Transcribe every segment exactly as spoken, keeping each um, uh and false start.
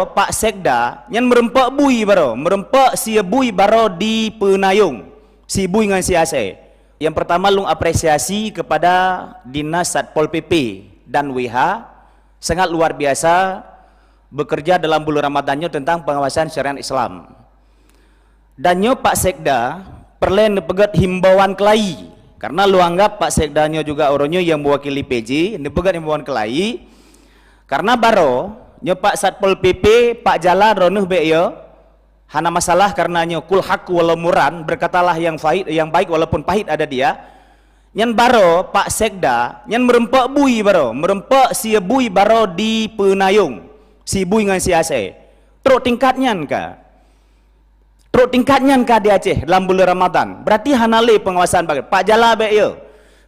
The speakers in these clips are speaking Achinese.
Pak Sekda nyan meureumpok bui baroe, meureumpok sie bui baroe di Peunayong, si bui ngon si Aceh. Yang pertama, lôn apresiasi kepada Dinas Satpol P P dan W H, sangat luar biasa bekerja dalam bulan Ramadan nyoe tentang pengawasan syariat Islam. Dan nyoe Pak Sekda peureulée neupeugét himbauan keulayi, karena lôn anggap Pak Sekda nyoe juga uroe nyoe nyang meuwakili P J, neupeugét himbauan keulayi. Karena baroe nyoe Pak Satpol P P, Pak Jala, droeneuh bék yo, hana masalah, karena nyoe qul haqqu walau murran, berkatalah yang pahit, yang baik walaupun pahit ada dia. Nyan baroe Pak Sekda nyan meureumpok bui baroe, meureumpok sie bui baroe di Peunayong, si bui ngon si Aceh. Trok tingkat nyan ka. Trok tingkat nyan ka di Aceh dalam bulan Ramadan. Berarti hana lé pengawasan bagi. Pak Jala bék yo.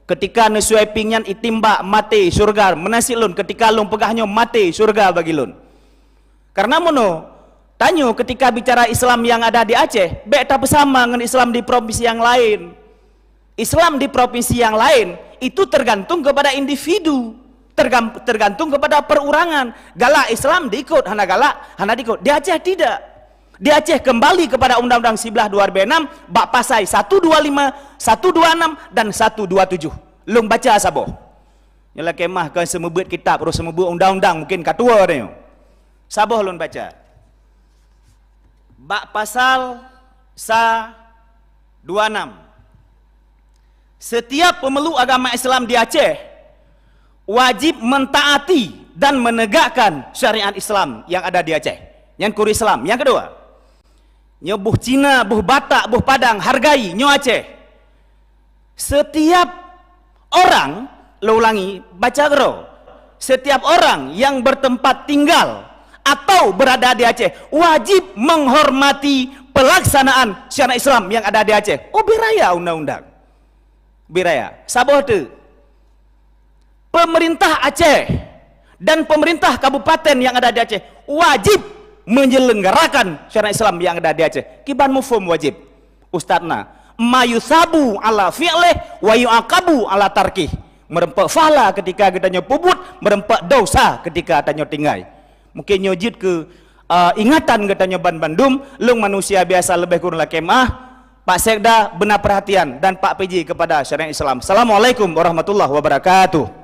Ketika neuswiping nyan itimbak, maté syurga. Meunan cit lôn, ketika lôn peugah nyoe, maté syurga bagi lôn. Karena meunoe, tanyoe ketika bicara Islam yang ada di Aceh, bék tapeusama ngon Islam di provinsi yang lain. Islam di provinsi yang lain itu tergantung kepada individu, tergam-, tergantung kepada perurangan. Galak Islam diikut, hana galak, hana diikut. Di Aceh tidak. Di Aceh kembali kepada Undang-Undang sebelas dua ribu enam, bak pasai satu dua lima, satu dua enam, dan satu dua tujuh. Lôn baca saboh. Nyoe lakée mah kon seumeubeuet kitab, roh seumeubeuet undang-undang, mungkin ka tuwoe nyoe. Saboh lôn baca. Bak pasal sa dua enam. Setiap pemeluk agama Islam di Aceh wajib mentaati dan menegakkan syariat Islam yang ada di Aceh. Nyan kuru Islam. Yang kedua, nyoe boh Cina, boh Batak, boh Padang, hargai nyoe Aceh. Setiap orang, lôn ulangi, baca keudroe. Setiap orang yang bertempat tinggal atau berada di Aceh wajib menghormati pelaksanaan syariat Islam yang ada di Aceh. Ubé raya undang-undang. Ubé raya. Saboh teuk. Pemerintah Aceh dan pemerintah kabupaten yang ada di Aceh wajib menyelenggarakan syariat Islam yang ada di Aceh. Kiban mufhum wajib. Ustaz na, "Ma yusabu ala fi'lih wa yu'aqabu ala tarkih." Meureumpok pahala ketika geutanyoe peubuet, meureumpok dosa ketika tanyoe tinggai. Mungkin nyoe jeuet keu, uh, ingatan geutanyoe ban bandum, lôn manusia biasa leubeh kurang lakée meu'ah, Pak Sekda beuna perhatian dan Pak P J kepada syariat Islam. Assalamualaikum warahmatullahi wabarakatuh.